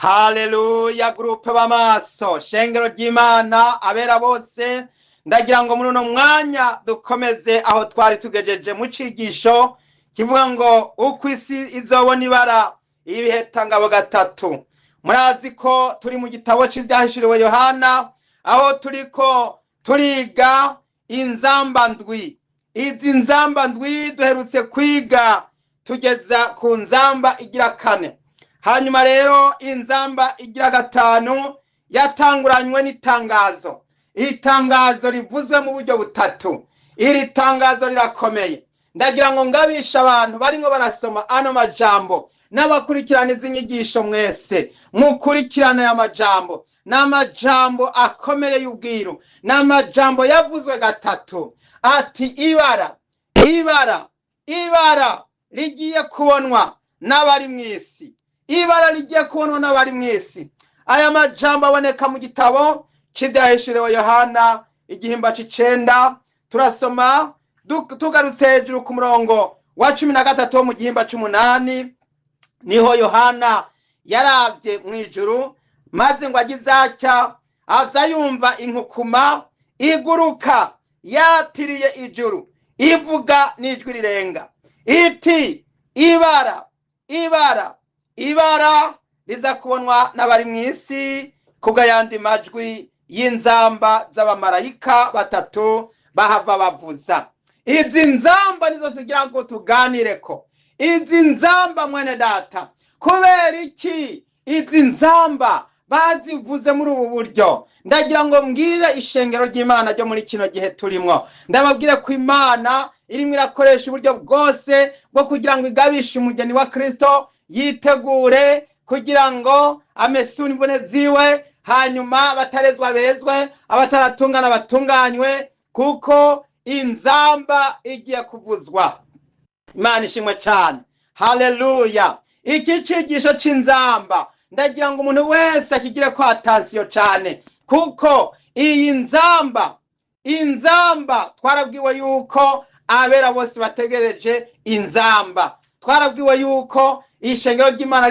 Haleluya, groupe b'amaso, shengero ry'Imana, abera bose, ndagira ngo muri uno mwanya dukomeze aho twari tugejeje mu cigisho kivuga ngo uko isi izobona ibara ibihetangabo gatatu. Murazi ko turi mu gitabo c'ivyahishuriwe Yohana, aho turiko turiga inzamba ndwi. Izi nzamba ndwi duherutse kwiga tugeza ku nzamba igira kane. Hanyuma rero inzamba igira gatanu yatanguranywe n'itangazo. Itangazo rivuzwe mu buryo butatu. Iri tangazo rirakomeye. Ndagira ngo ngabishe abantu barimwo barasoma ano majambo n'abakurikirana izi nyigisho mwese, mukurikirane aya majambo. Ni amajambo akomeye y'ubwiru, ni amajambo yavuzwe gatatu. Ati ibara, ibara, ibara rigiye kubonwa n'abari mw'isi. Ibara rigiye kubonwa n'abari mw'isi. Aya majambo aboneka mu gitabo c'ivyahishuriwe Yohana igihimba c'icenda. Turasoma tugarutse hejuru ku murongo wa 13 wo mu gihimba c'umunani. Niho Yohana yaravye mw'ijuru, maze ngo agize atya aza yumva inkukuma iguruka yatiriye ijuru, ivuga n'ijwi rirenga iti ibara, ibara, ibara riza kubonwa n'abari mw'isi kubw'ayandi majwi y'inzamba z'abamarayika batatu bahava bavuza. Izi nzamba nizo tugira ngo tuganireko. Izi nzamba mwene data, kubera iki izi nzamba bazivuze muri ubu buryo? Ndagira ngo mbwire ishengero ry'Imana ryo muri kino gihe turimwo, ndababwire ko Imana irimwo irakoresha uburyo bwose bwo kugira ngo igabishe umugeni wa Kristo yitegure kugira ngo amesure imvune ziwe, hanyuma abatarezwa bezwe, abataratungana batunganywe, kuko inzamba igiye kuvuzwa. Imana ishimwe cyane. Haleluya. Iki cigisho c'inzamba ndagira ngo umuntu wese akigire ko attention cyane, kuko iyi nzamba, inzamba twarabwiwe yuko abera bose bategereje inzamba. Twarabwiwe yuko ishengero ry'Imana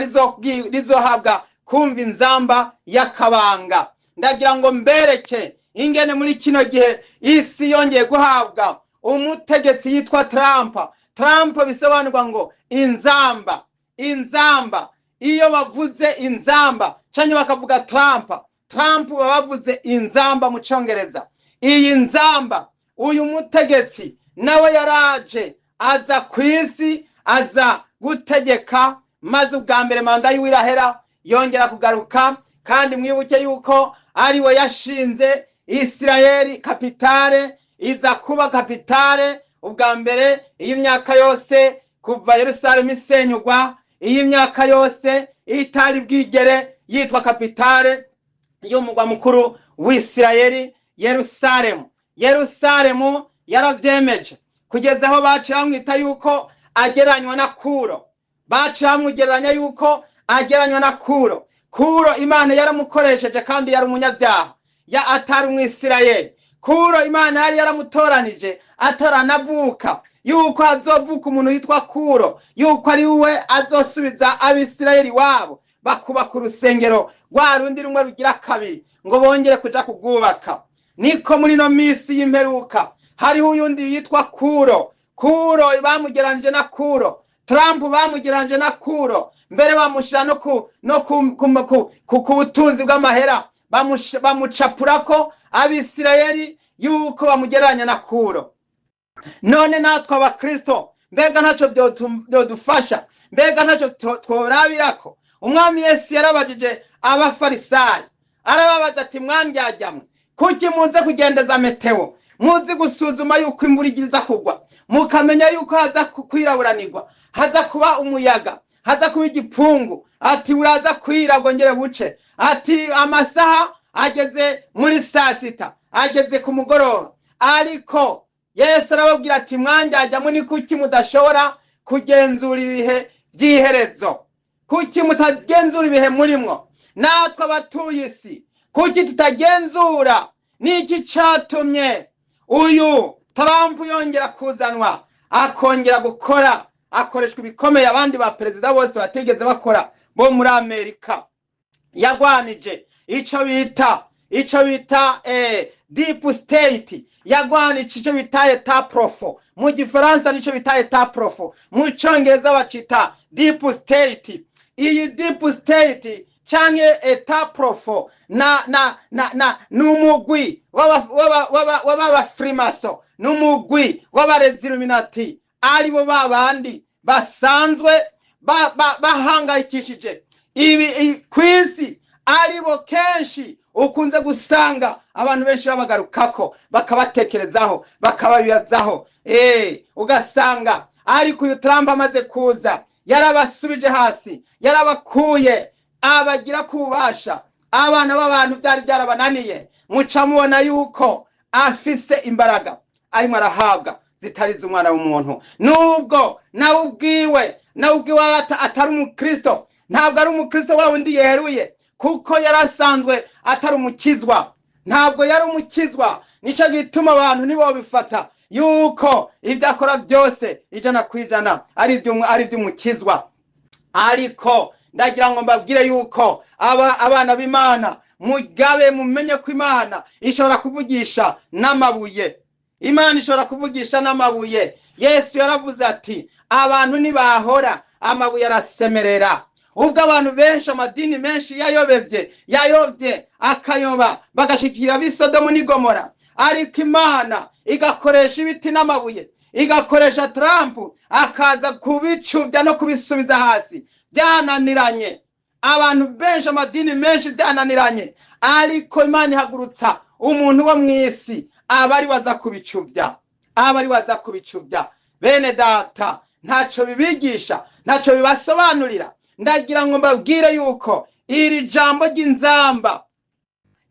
rizohabwa kumva inzamba y'akabanga. Ndagira ngo mbereke ingene muri kino gihe isi yongeye guhabwa umutegetsi yitwa Trump. Trump bisobanurwa ngo inzamba, inzamba. Iyo bavuze inzamba canke bakavuga Trump, Trump baba bavuze inzamba mu Congereza. Iyi nzamba, uyu mutegetsi nawe yaraje aza kw'isi, aza gutegeka, maze ubwa mbere manda yiwe irahera, yongera kugaruka. Kandi mwibuke yuko ari we yashinze Isirayeli kapitale, iza kuba kapitale ubwa mbere iyi myaka yose kuva Yerusalemu isenyugwa, iyi myaka yose itari bwigere yitwa kapitale y'umugwa mukuru w'Isirayeli, Yerusalemu. Yerusalemu yaravyemeje kugeza aho baciye bamwita yuko agereranywa na Kuro. Baciye bamugereranya yuko agereranywa na Kuro. Kuro Imana yaramukoresheje kandi yari umunyabyaha, ya atari umwisirayeli. Kuro Imana yari yaramutoranije ataranavuka, yuko azovuka umuntu yitwa Kuro, yuko ari we azosubiza abisirayeli wabo bakubaka urusengero rwa rundi rumwe rugira kabiri ngo bongere kuja kugubaka. Niko muri no misi y'imperuka hariho uyundi yitwa Kuro. Kuro bamugeranije na Kuro, Trump bamugeranije na Kuro, mbere bamushira no ku butunzi bw'amahera, bamucapurako abisirayeli yuko bamugereranya na Kuro. None natwe abakristo mbega ntaco byodufasha, mbega ntaco tworabirako? Umwami Yesu yarabajije abafarisayo, arababaza ati mwandyajyamwe, kuki muze kugendeza meteo, muzi gusuzuma yuko imvura igiza kugwa, mukamenya yuko haza kwiraburanirwa, haza kuba umuyaga, haza kuba igipfungu, ati uraza kwira ngo ngere buce, ati amasaha ageze muri saa sita, ageze ku mugoroba. Ariko Yesu arababwira ati mwandyajyamwe, ni kuki mudashobora kugenzura ibihe by'iherezo? Kuki mutagenzura ibihe murimwo? Natwe abatuye isi kuki tutagenzura? Niki catumye uyu Trump yongera kuzanwa, akongera gukora, akoreshwa ibikomeye abandi ba perezida bose batigeze bakora bo muri Amerika? Yagwanije ico bita deep state, yagwanije ico bita état profond. Mu Gifaransa nico bita état profond, mu Congereza bacita deep state. Iyi deep state canke état profond na n'umugwi w'abafrimaso, n'umugwi w'aba Illuminati, aribo babandi basanzwe bahangayikishije ibi kw'isi, aribo kenshi ukunze gusanga abantu benshi babagarukako, bakabatekerezaho, bakababibazaho. Ugasanga ariko uyu Trump amaze kuza yarabasubije hasi, yarabakuye, abagira ku bubasha. Abana b'abantu byari byarabananiye. Muca mubona yuko afise imbaraga arimo arahabwa zitari iz'umwana w'umuntu, nubwo nawe ubwiwe atari umukristo. Ntabwo ari umukristo wa wundi yeruye, kuko yari asanzwe atari umukizwa, ntabwo yari umukizwa. Nicyo gituma abantu ntibobifata yuko ibyo akora byose 100% ari iby'umukizwa. Ariko ndagira ngo mbabwire yuko aba abana b'Imana mugabe, mumenye ko Imana ishobora kuvugisha n'amabuye. Imana ishobora kuvugisha n'amabuye. Yesu yaravuze ati: "Abantu ntibahora, amabuye arasemerera." Ubwo abantu benshi, amadini menshi yayobevye, yayobye, akayoba, bagashikira ab'isodomu n'igomora, ariko Imana igakoresha ibiti n'amabuye, igakoresha Trump akaza kubicubya no kubisubiza hasi. Byananiranye abantu benshi, amadini menshi byananiranye, ariko Imana ihagurutsa umuntu wo mu isi aba ari waza kubicubya, aba ari waza kubicubya. Bene data, ntaco bibigisha, ntaco bibasobanurira. Ndagira ngo mbabwire yuko iri jambo ry'inzamba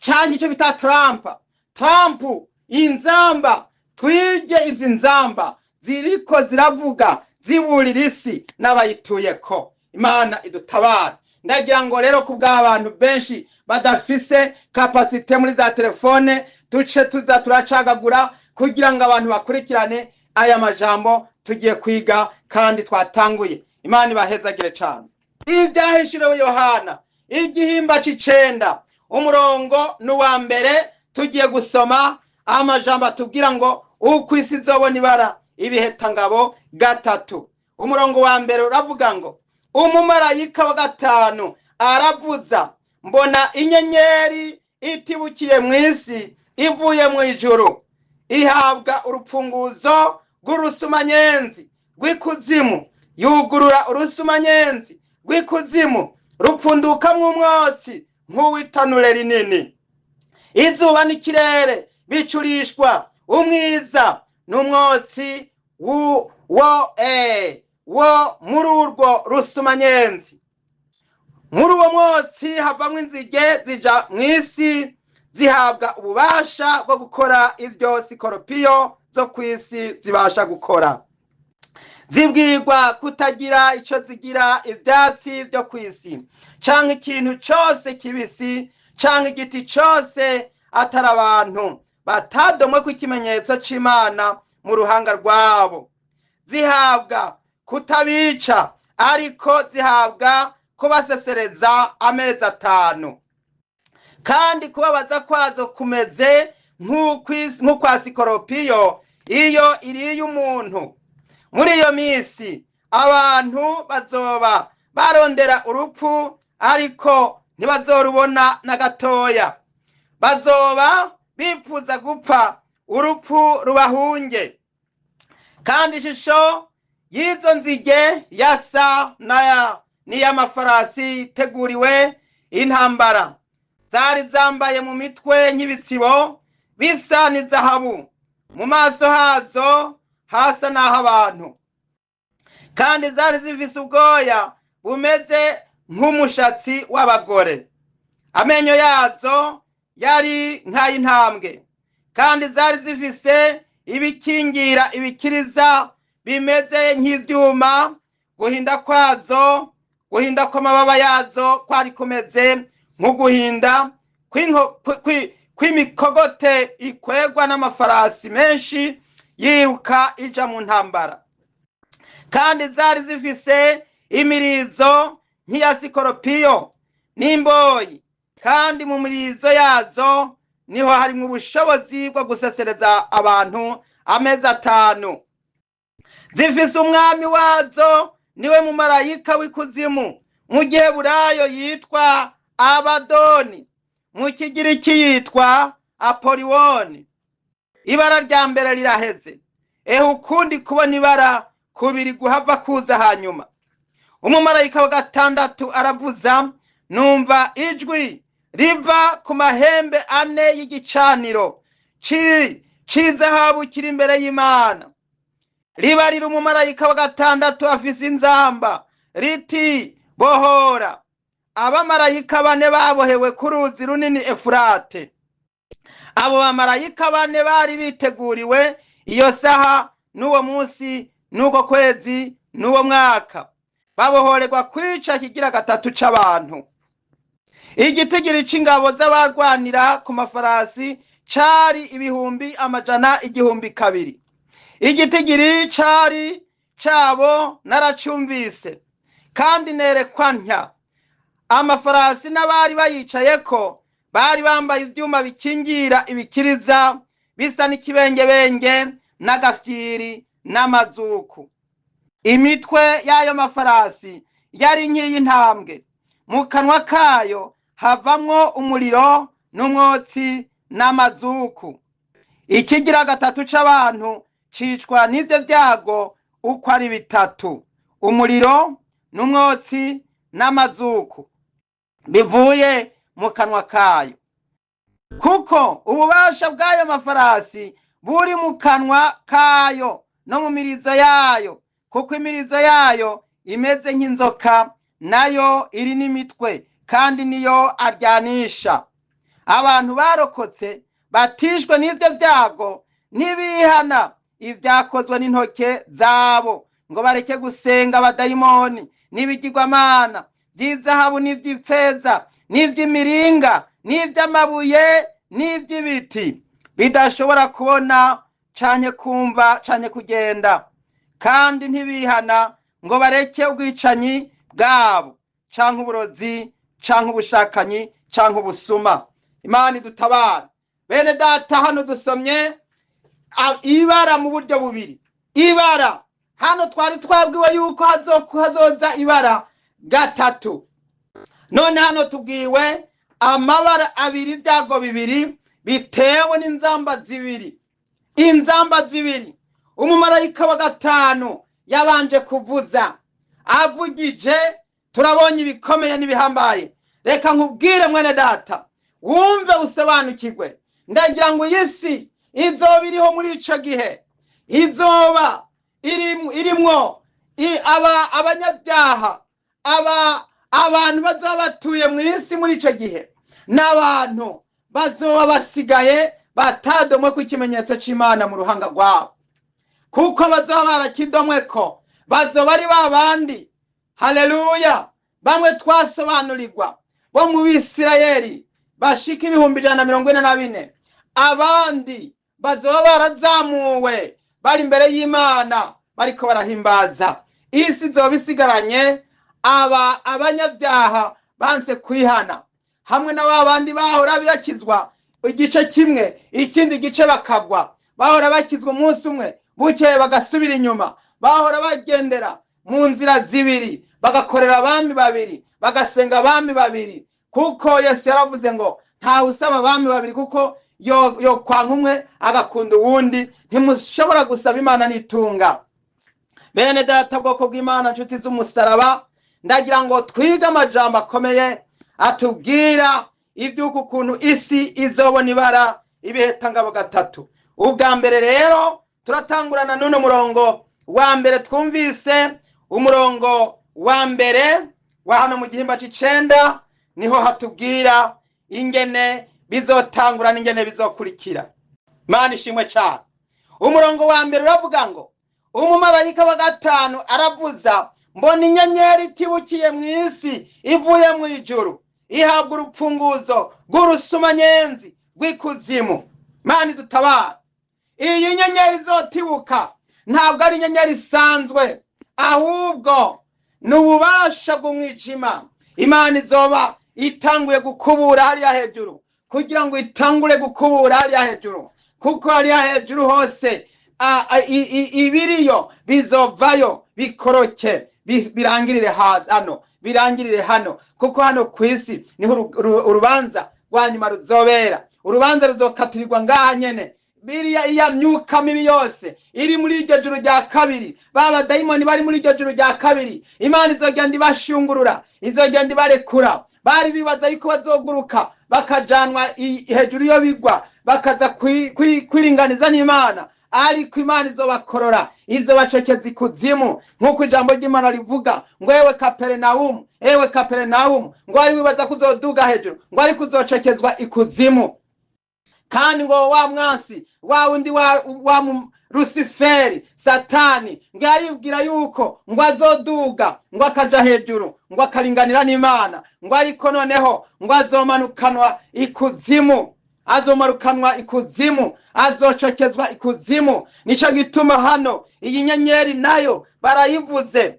canke icyo bita Trump, Trump inzamba, twige izi nzamba ziriko ziravuga, ziburira isi n'abayituyeko. Imana idutabara. Ndagira ngo rero ku bw'abantu benshi badafise capacité muri za telefone, duce tuza turacagagura kugira ngo abantu bakurikirane aya majambo tugiye kwiga kandi twatanguye. Imana ibahezagire cane. Ivyahishuriwe Yohana, igihimba c'icenda, umurongo ni uwa mbere. Tugiye gusoma amajambo atubwira ngo uko isi izobona ibara ibihetangabo gatatu. Umurongo wa mbere uravuga ngo: "Umumarayika wa gatanu aravuza, mbona inyenyeri itibukiye mu isi ivuye mu ijuru, ihabwa urupfunguzo rw'urusumanyenzi rw'ikuzimu. Yugurura urusumanyenzi rw'ikuzimu, rupfundukamwo umwotsi nk'uw'itanure rinini. Izuba n'ikirere bicurishwa umwiza n'umwotsi wo muri urwo rusumanyenzi. Muri uwo mwotsi havamwo inzige zija mu isi, zihabwa ububasha bwo gukora ibyo sikoropiyo zo ku isi zibasha gukora. Zibwirwa kutagira ico zigira ivyatsi vyo ku isi, canke ikintu cose kibisi, canke igiti cose, atari abantu batadomwe ko ikimenyetso c'Imana mu ruhanga rwabo. Zihabwa kutabica, ariko zihabwa kubasesereza amezi 5. Kandi kubabaza kwazo kumeze nk'ukwa sikoropiyo iyo iriye umuntu. Muri iyo minsi abantu bazoba barondera urupfu, ariko ntibazorubona na gatoya. Bazoba bipfuza gupfa, urupfu rubahunge. Kandi ishusho y'izo nzige yasa n'iy'amafarasi iteguriwe intambara. Zari zambaye mu mitwe nk'ibitsibo bisa n'izahabu, mu maso hazo hasa n'ah'abantu, kandi zari zifise ubwoya bumeze nk'umushatsi w'abagore. Amenyo yazo yari nk'ay'intambwe, kandi zari zifise ibikingira ibikiriza bimeze nk'ivyuma. Guhinda kwazo, guhinda kw'amababa yazo kwari kumeze nk'uguhinda kw'imikogote ikwegwa n'amafarasi menshi yiruka ija mu ntambara. Kandi zari zifise imirizo nk'iya sikoropiyo. n'imboyi, kandi mu mirizo yazo niho harimo ubushobozi bwo gusesereza abantu amezi 5. Zifise umwami wazo, niwe mumarayika w'ikuzimu, mu Giheburayo yitwa Abadoni, mu Kigiriki yitwa Apoliwoni. Ibara rya mbere riraheze, ehe ukundi kubona ibara kubiri guhava kuza hanyuma. Umumarayika wa gatandatu aravuza, numva ijwi riva ku mahembe 4 y'igicaniro c'izahabu kiri imbere y'Imana, ribarira umumarayika wa gatandatu afise inzamba riti: bohora abamarayika 4 babohewe ku ruzi runini Efurate. Abo bamarayika 4 bari biteguriwe iyo saha n'uwo munsi n'uko kwezi n'uwo mwaka, babohorerwa kwica kigira gatatu c'abantu. Igitigiri c'ingabo z'abarwanira ku mafarasi cari 102,000. Igitigiri cari cabo naracumvise, kandi nerekwa ntya: amafarasi n'abari bayicayeko bari bambaye ivyuma bikingira ibikiriza bisa n'ikibengebenge n'agafyiri n'amazuku. Imitwe y'ayo mafarasi yari nk'iy'intambwe, mu kanwa kayo havamwo umuriro n'umwotsi n'amazuku. Ikigira gatatu c'abantu cicwa n'ivyo vyago uko ari bitatu: umuriro n'umwotsi n'amazuku bivuye mu kanwa kayo. Kuko ububasha bw'ayo mafarasi buri mu kanwa kayo no mu mirizo yayo, kuko imirizo yayo imeze nk'inzoka, nayo iri n'imitwe, kandi niyo aryanisha. Abantu barokotse batishwe n'ivyo vyago n'ibihana ivyakozwe n'intoke zabo, ngo bareke gusenga abadayimoni n'ibigirwamana by'izahabu n'ivy'ifeza n'ivy'imiringa n'ivy'amabuye n'ivy'ibiti, bidashobora kubona canke kumva canke kugenda, kandi ntibihana ngo bareke ubwicanyi bwabo canke uburozi canke ubushakanyi canke ubusuma. Imana idutabara. Bene data, hano dusomye ibara mu buryo bubiri. Ibara hano twari twabwiwe yuko hazoza ibara gatatu, none hano tubwiwe amabara abiri, ibyago bibiri bitewe n'inzamba zibiri. Inzamba zibiri umumarayika wa gatanu yabanje kuvuza, avugije turabonye ibikomeye n'ibihambaye. Reka nkubwire mwene data, wumve usobanukirwe. Ndagira ngo iyi si izoba iriho muri ico gihe, izoba irimwo abanyabyaha, abantu bazoba batuye mu isi muri ico gihe, n'abantu bazoba basigaye batadomwe ku ikimenyetso c'Imana mu ruhanga rwabo, kuko bazoba barakidomweko, bazoba ari babandi, haleluya, bamwe twasobanurirwa bo mu Bisirayeli bashika 144,000, abandi bazoba barazamuwe bari imbere y'Imana bariko barahimbaza. Isi izoba isigaranye aba abanyabyaha banse kwihana, hamwe na babandi bahora bakizwa igice kimwe ikindi gice bakagwa, bahora bakizwa umunsi umwe bukeye bagasubira inyuma, bahora bagendera mu nzira zibiri, bagakorera abami babiri, bagasenga abami babiri, kuko Yesu yaravuze ngo ntawe usaba abami babiri, kuko yo kwanka umwe agakunda uwundi. Ntimushobora gusaba Imana n'itunga. Bene data, bwoko bw'Imana, nshuti z'umusaraba, ndagira ngo twige amajambo akomeye atubwira ivy'uku kuntu isi izobona ibara ibihetangabo gatatu. Ubwa mbere rero turatangurana n'uno murongo wa mbere twumvise, umurongo wa mbere wa hano mu gihimba c'icenda, niho hatubwira ingene bizotangura n'ingene bizokurikira. Mana ishimwe cyane. Umurongo wa mbere uravuga ngo umumarayika wa gatanu aravuza, mbona inyenyeri itibukiye mu isi ivuye mu ijuru, ihabwa urupfunguzo rw'urusumanyenzi rw'ikuzimu. Mana idutabara. Iyi nyenyeri izotibuka ntabwo ari inyenyeri isanzwe, ahubwo ni ububasha bw'umwijima. Imana izoba itanguye gukubura hariya hejuru, kugira ngo itangure gukubura hariya hejuru, kuko hariya hejuru hose ibiriyo bizovayo bikoroke, birangirire hano, birangirire hano, kuko hano ku isi niho urubanza rwa nyuma ruzobera. Urubanza ruzokatirirwa ngaha nyene. Biriya iya myuka mibi yose iri muri iryo juru rya kabiri, ba badayimoni bari muri iryo juru rya kabiri, Imana izogenda ibashungurura, izogenda ibarekura. Bari bibaza yuko bazoguruka bakajanwa hejuru iyo bigwa, bakaza kwiringaniza n'Imana, ariko Imana izobakorora, izobacekeza ikuzimu, nk'uko ijambo ry'Imana rivuga ngo ewe Kaperinawumu, ewe Kaperinawumu, ngo ari wibaza kuzoduga hejuru, ngo ari kuzocekezwa ikuzimu. Kandi ngo wa mwansi wa wundi wa Rusiferi Satani, ngo aribwira yuko ngo azoduga ngo akaja hejuru ngo akaringanira n'Imana, ngo ariko noneho ngo azomanukanwa ikuzimu, azomanukanwa ikuzimu, azocekezwa ikuzimu. Nico gituma hano iyi nyenyeri nayo barayivuze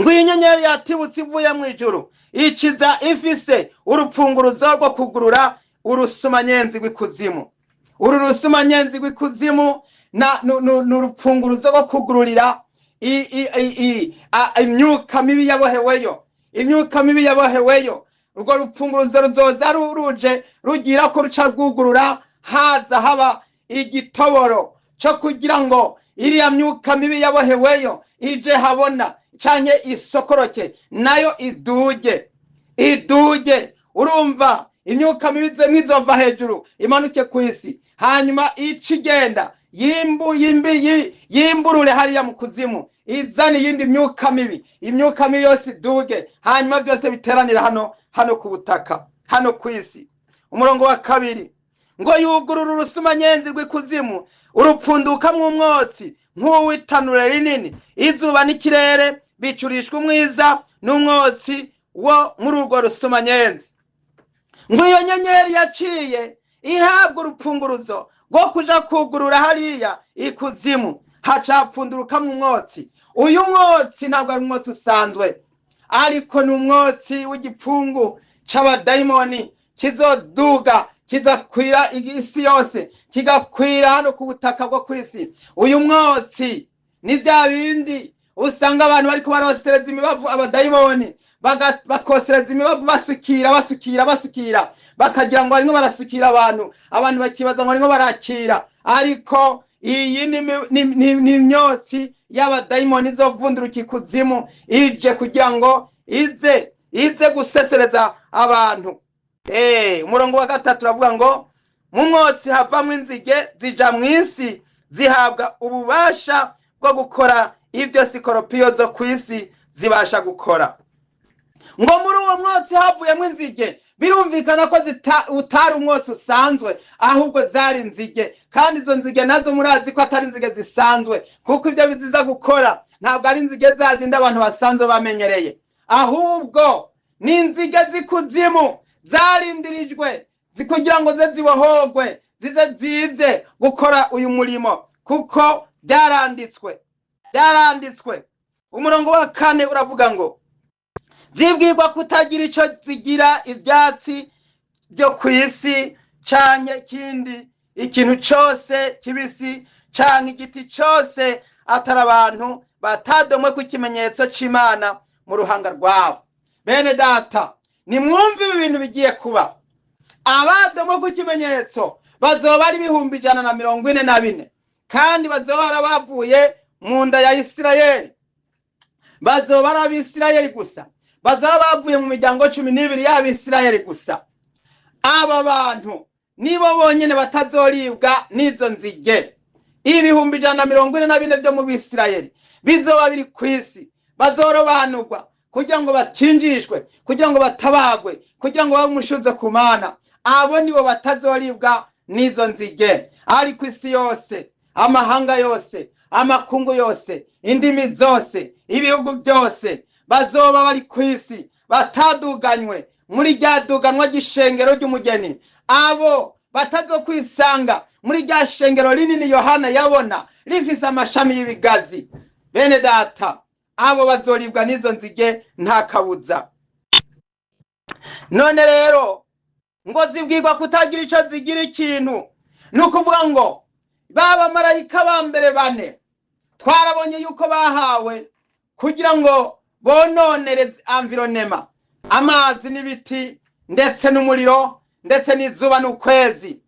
ngo iyi nyenyeri yatibutse ivuye mu ijuru, ikiza ifise urupfunguruzo rwo kugurura urusumanyenzi rw'ikuzimu. Uru rusumanyenzi rw'ikuzimu ni urupfunguruzo rwo kugururira imyuka mibi yaboheweyo, imyuka mibi yaboheweyo. Urwo rupfunguruzo ruzoza ruje rugira ko ruca rwugurura, haza haba igitoboro cyo kugira ngo iriya myuka mibi yaboheweyo ije habona canke isokoroke nayo iduge, iduge. Urumva imyuka mibi mwizova hejuru imanuke ku isi, hanyuma icigenda yimburure hariya mu kuzimu, izana iyindi myuka mibi, imyuka mibi yose iduge, hanyuma byose biteranira hano ku butaka, hano ku isi. Umurongo wa 2 ngo yugurura urusumanyenzi rw'ikuzimu, urupfunduka mw'umwotsi nk'uw'itanura rinini, izuba n'ikirere bicurishwa umwiza n'umwotsi wo muri urwo rusumanyenzi. Ngo iyo nyenyeri yaciye ihabwa urupfunguruzo rwo kuja kugurura hariya ikuzimu, hacapfunduruka mu mwotsi. Uyu mwotsi ntabwo ari umwotsi usanzwe, ariko ni umwotsi w'igipfungu c'abadayimoni kizoduga kizakwira isi yose, kigakwira hano ku butaka bwo kw'isi. Uyu mwotsi ni bya bindi usanga abantu bariko barosereza imibavu abadayimoni, bakosereza imibavu basukira basukira basukira, bakagira ngo barimo barasukira abantu, abantu bakibaza ngo barimo barakira, ariko iyi ni imyotsi y'abadayimoni izovunduruka ikuzimu, ije kugira ngo ize gusesereza abantu. Umurongo wa 3 uravuga ngo mu mwotsi havamwo inzige zija mu isi, zihabwa ububasha bwo gukora ibyo sikoropiyo zo ku isi zibasha gukora. Ngo muri uwo mwotsi havuyemo inzige, birumvikana ko utari umwotsi usanzwe, ahubwo zari inzige. Kandi izo nzige nazo murazi ko atari inzige zisanzwe, kuko ibyo biziza gukora ntabwo ari inzige zazindi abantu basanzwe bamenyereye, ahubwo ni inzige z'ikuzimu zarindirijwe kugira ngo ze zibohogwe, zize zize gukora uyu murimo, kuko byaranditswe, byaranditswe. Umurongo wa 4 uravuga ngo zibwirwa kutagira ico zigira ibyatsi byo ku isi canke ikindi ikintu cose kibisi canke igiti cose, atari abantu batadomwe ku kimenyetso c'Imana mu ruhanga rwabo. Bene data, nimwumve ibi bintu bigiye kuba. Abadomwe ku kimenyetso bazoba ari 144,000, kandi bazoba bavuye mu nda ya Isirayeli. Bazoba ari Abisirayeli gusa, bazoba bavuye mu miryango 12 y'Abisirayeli gusa. Aba bantu nibo bonyene batazoribwa n'izo nzige. 144,000 byo mu Bisirayeli bizoba biri ku isi, bazorobanurwa kugira ngo bakinjishwe, kugira ngo batabagwe, kugira ngo babe umushuzo ku Mana. Abo nibo batazoribwa n'izo nzige. Ariko isi yose, amahanga yose, amakungu yose, indimi zose, ibihugu byose bazoba bari ku isi bataduganywe muri rya duganwa ry'ishengero ry'umugeni. Abo batazokwisanga muri rya shengero rinini Yohana yabona rifise amashami y'ibigazi. Bene data, abo bazoribwa n'izo nzige nta kabuza. None rero ngo zibwirwa kutagira ico zigira ikintu, ni ukuvuga ngo ba bamarayika ba mbere bane twarabonye yuko bahawe kugira ngo bononere environnement, amazi n'ibiti ndetse n'umuriro ndetse n'izuba n'ukwezi.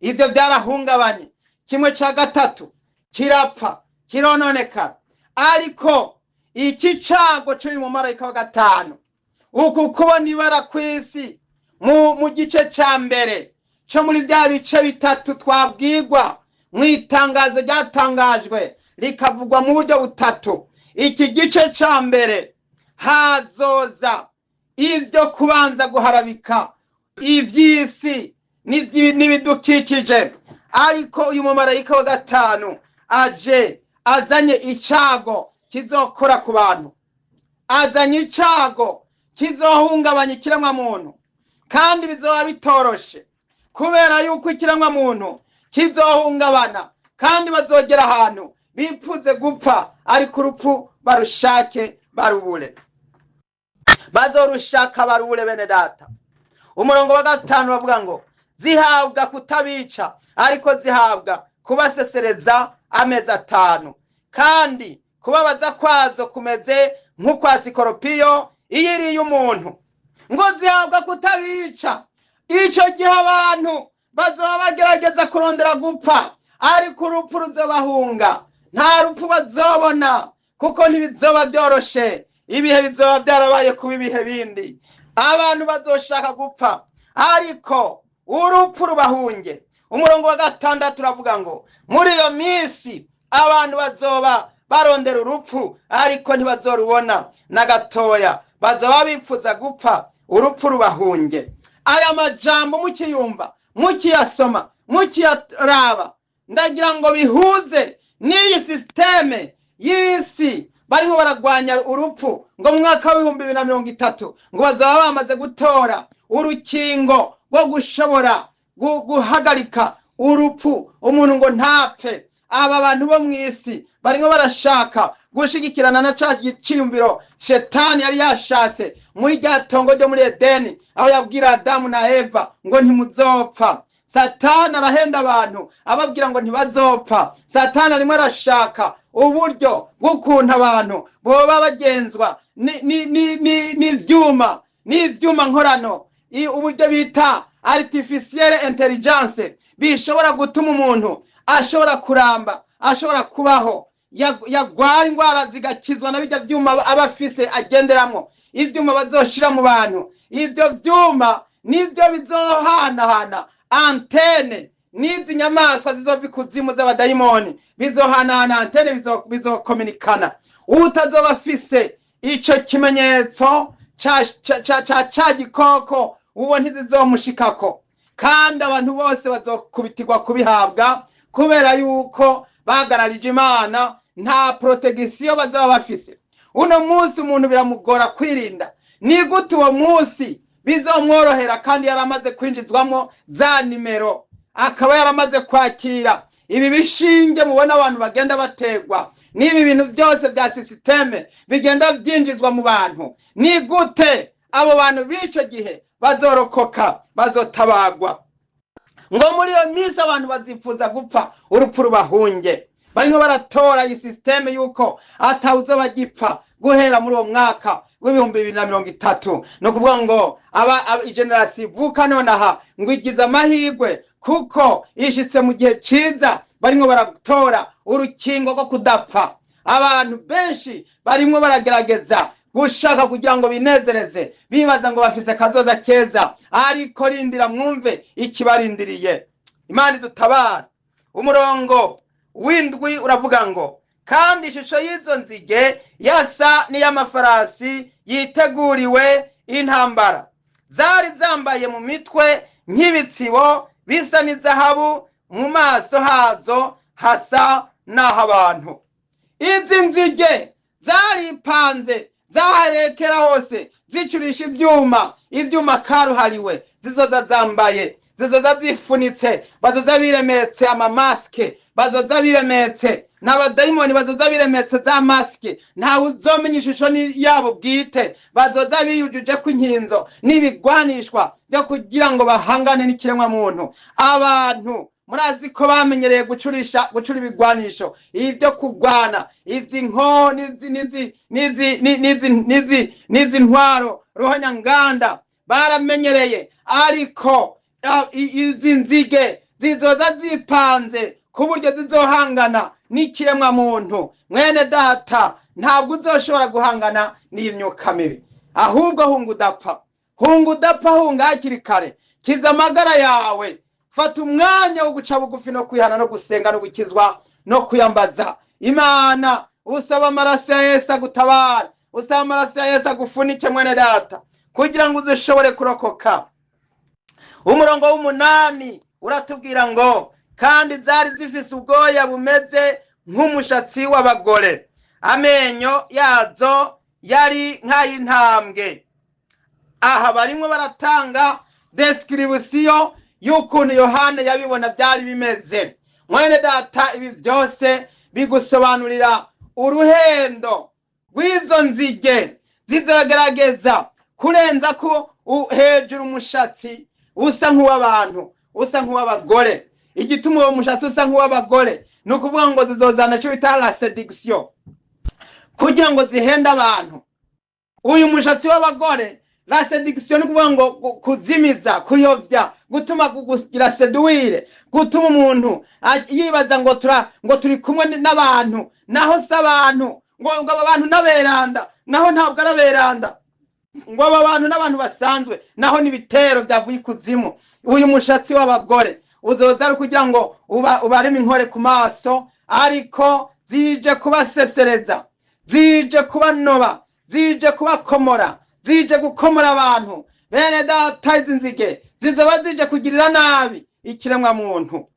Ivyo byarahungabanye, kimwe ca gatatu kirapfa kirononekara. Ariko iki cago c'uyu mumarayika wa gatanu, uku kubona ibara kw'isi mu gice ca mbere co muri bya bice bitatu twabwirwa mu itangazo ryatangajwe rikavugwa mu buryo butatu, iki gice ca mbere hazoza ivyo kubanza guharabika ivy'isi n'ibidukikije. Ariko uyu mumarayika wa gatanu aje azanye icago kizokora ku bantu, azanye icago kizohungabanya ikiremwa muntu, kandi bizoba bitoroshe kubera yuko ikiremwa muntu kizohungabana, kandi bazogera ahantu bipfuze gupfa, ariko urupfu barushake barubure, bazorushaka barubure. Bene data, umurongo wa gatanu bavuga ngo zihabwa kutabica, ariko zihabwa kubasesereza amezi 5, kandi kubabaza kwazo kumeze nk'ukwa sikoropiyo iyo iriye umuntu. Ngo zihabwa kutabica. Ico gihe abantu bazoba bagerageza kurondera gupfa, ariko urupfu ruzobahunga, nta rupfu bazobona, kuko ntibizoba byoroshe. Ibihe bizoba byarabaye kuba ibihe bindi, abantu bazoshaka gupfa, ariko urupfu rubahunge. Umurongo wa gatandatu uravuga ngo muri iyo minsi abantu bazoba barondera urupfu, ariko ntibazorubona na gatoya, bazoba bipfuza gupfa, urupfu rubahunge. Aya majambo mukiyumva, mukiyasoma, mukiyaraba, ndagira ngo bihuze n'iyi systeme y'isi barimo baragwanya urupfu, ngo mu mwaka w'ibihumbi bibiri na mirongo itatu ngo bazaba bamaze gutora urukingo rwo gushobora guhagarika urupfu, umuntu ngo ntapfe. Aba bantu bo mw'isi barimo barashaka gushigikirana na ca giciyumviro shetani yari yashatse muri rya tongo ryo muri Edeni, aho yabwira Adamu na Eva ngo ntimuzopfa. Satani arahenda abantu ababwira ngo ntibazopfa. Satani arimo arashaka uburyo bw'ukuntu abantu boba bagenzwa n'ivyuma, n'ivyuma nkorano, uburyo bita artificielle intelligence, bishobora gutuma umuntu ashobora kuramba, ashobora kubaho, yagwara ingwara zigakizwa na bijya vyuma aba afise agenderamwo, ivyuma bazoshira mu bantu. Ivyo vyuma nivyo bizohanahana antene n'izi nyamaswa zizova ikuzimu z'abadayimoni, bizohanahana antene, bizokominikana. Utazoba afise ico kimenyetso ca gikoko, uwo ntizizomushikako, kandi abantu bose bazokubitirwa kubihabwa, kubera yuko bagararije Imana, nta protection bazaba bafise. Uno munsi umuntu biramugora kwirinda, ni gute uwo munsi bizomworohera kandi yaramaze kwinjizwamo za nimero, akaba yaramaze kwakira ibi bishinge mubona abantu bagenda bategwa n'ibi bintu byose bya systeme bigenda byinjizwa mu bantu. Ni gute abo bantu b'ico gihe bazorokoka, bazotabagwa? Ngo muri iyo minsi abantu bazifuza gupfa, urupfu rubahunge. Barimo baratora iyi systeme yuko atawuzo bagipfa guhera muri uwo mwaka w'ibihumbi bibiri na mirongo itatu. Ni ukuvuga ngo aba generasi ivuka nonaha ngo igize amahirwe kuko ishitse mu gihe ciza, barimo baratora urukingo rwo kudapfa. Abantu benshi barimo baragerageza gushaka kugira ngo binezereze, bibaza ngo bafise kazoza keza, ariko rindira mwumve ikibarindiriye. Imana idutabara. Umurongo w'indwi uravuga ngo kandi ishusho y'izo nzige yasa n'iy'amafarasi yiteguriwe intambara, zari zambaye mu mitwe nk'ibitsibo bisa n'izahabu, mu maso hazo hasa n'ah'abantu. Izi nzige zaripanze, zaharekera hose, zicurisha ivyuma, ivyuma karuhariwe, zizoza zambaye, zizoza zifunitse, bazoza biremetse amamaske, bazoza biremetse N'abadayimoni bazoza biremetse za masike, ntawe uzomenya ishusho yabo bwite. Bazoza biyujuje ku nkinzo n'ibigwanishwa byo kugira ngo bahangane n'ikiremwa muntu. Abantu murazi ko bamenyereye gucura ibigwanisho ibyo kugwana, izi nko n'izi n'izi n'izi n'izi n'izi n'izi ntwaro ruhonyanganda baramenyereye. Ariko izi nzige zizoza zipanze ku buryo zizohangana n'ikiremwa muntu. Mwene data, ntabwo uzoshobora guhangana n'iyi myuka mibi, ahubwo hunga udapfa, hunga udapfa, hunga hakiri kare, kiza amagara yawe. Fata umwanya wo guca bugufi no kwihana no gusenga no gukizwa no kuyambaza Imana. Usaba amaraso ya Yesu agutabara, usaba amaraso ya Yesu agufunike mwene data, kugira ngo uzoshobore kurokoka. Umurongo w'umunani uratubwira ngo kandi zari zifise ubwoya bumeze nk'umushatsi w'abagore, amenyo yazo yari nk'ay'intambwe. Aha barimwo baratanga description y'ukuntu Yohana yabibona byari bimeze. Mwene data, ibi byose bigusobanurira uruhendo rw'izo nzige zizogerageza kurenza ko hejuru umushatsi usa nk'uw'abantu, usa nk'uw'abagore. Igituma uwo mushatsi usa nk'uw'abagore ni ukuvuga ngo zizozana icyo bita la seduction, kugira ngo zihende abantu. Uyu mushatsi w'abagore, la seduction, ni ukuvuga ngo kuzimiza, kuyobya, gutuma kugira séduire, gutuma umuntu yibaza ngo ngo turi kumwe n'abantu, naho si abantu, ngo aba bantu n'aberanda, naho ntabwo ari aberanda, ngo aba bantu n'abantu basanzwe, naho n'ibitero byavuye ikuzimu. Uyu mushatsi w'abagore uzoza ari kugira ngo ubareme inkore ku maso, ariko zije kubasesereza, zije kubanoba, zije kubakomora, zije gukomora abantu. Bene data, izi nzige zizoba zije kugirira nabi ikiremwa muntu.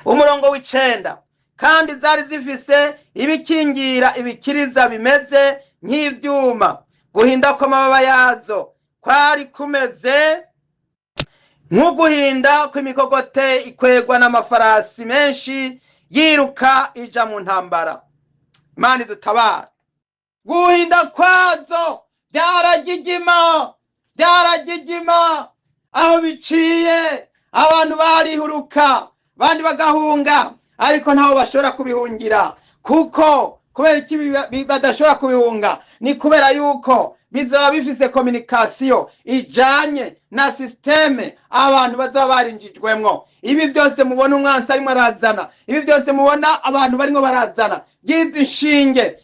Umurongo w'icenda, kandi zari zifise ibikingira ibikiriza bimeze nk'ivyuma, guhinda kw'amababa yazo kwari kumeze nk'uguhinda kw'imikogote ikwegwa n'amafarasi menshi yiruka ija mu ntambara. Imana idutabara. Guhinda kwazo byaragigima, byaragigima, aho biciye abantu barihuruka, abandi bagahunga, ariko ntaho bashobora kubihungira. Kuko kubera iki badashobora kubihunga? Ni kubera yuko bizaba bifise communication ijanye na système abantu bazaba barinjijwemwo. Ibi byose mubona umwansi arimo arazana, ibi byose mubona abantu barimo barazana, by'izi nshinge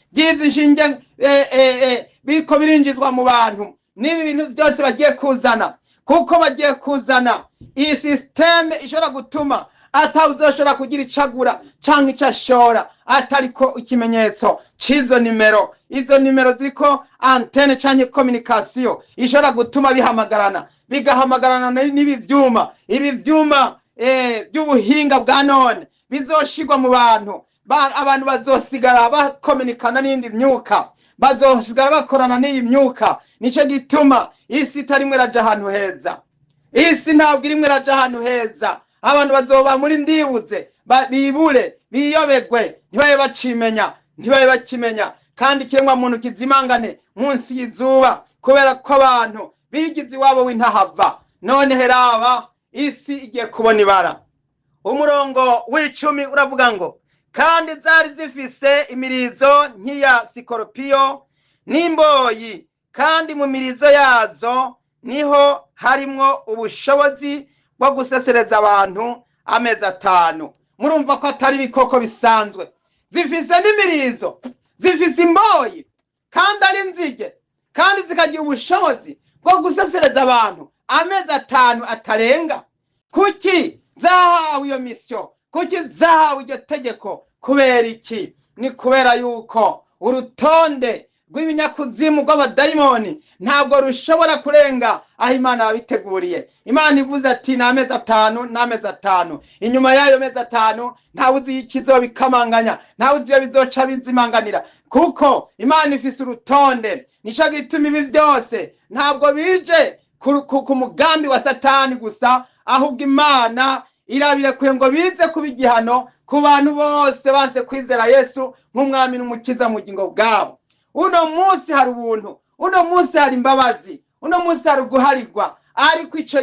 biriko birinjizwa mu bantu, n'ibi bintu byose bagiye kuzana, kuko bagiye kuzana iyi système ishobora gutuma atawuzoshobora kugira icagura canke ico ashora atariko ikimenyetso c'izo nimero. Izo nimero ziriko antenne canke communication ishobora gutuma bihamagarana, bigahamagarana n'ibi vyuma, ibi vyuma by'ubuhinga bwa none bizoshirwa mu bantu. Abantu bazosigara bakominikana n'iyindi myuka, bazosigara bakorana n'iyi myuka. Nico gituma isi itarimwo iraja ahantu heza. Isi ntabwo irimwo iraja ahantu heza. Abantu bazoba muri ndibuze, bibure, biyobegwe, ntibabe bacimenya, ntibabe bakimenya, kandi ikiremwa muntu kizimangane munsi y'izuba, kubera ko abantu bigize iwabo w'intahava. None heraba, isi igiye kubona ibara. Umurongo w'icumi uravuga ngo kandi zari zifise imirizo nk'iya sikoropiyo n'imboyi, kandi mu mirizo yazo niho harimwo ubushobozi bwo gusesereza abantu amezi 5. Murumva ko atari ibikoko bisanzwe, zifise n'imirizo, zifise imboyi, kandi ari nzige, kandi zikagira ubushobozi bwo gusesereza abantu amezi 5 atarenga. Kuki zahawe iyo mission? Kuki zahawe iryo tegeko? Kubera iki? Ni kubera yuko urutonde rw'ibinyakuzimu rw'abadayimoni ntabwo rushobora kurenga aho Imana yabiteguriye. Imana ivuze ati ni amezi 5, ni amezi 5. Inyuma y'ayo mezi 5 ntawe uzi ikizobikamanganya, ntawe uzi iyo bizoca bizimanganira, kuko Imana ifise urutonde. Nico gituma ibi byose ntabwo bije ku mugambi wa Satani gusa, ahubwo Imana irabirekuye ngo bize kuba igihano ku bantu bose banse kwizera Yesu nk'umwami n'umukiza mu bugingo bwabo. Uno munsi hari ubuntu, uno munsi hari imbabazi, uno munsi hari uguharirwa, ariko ico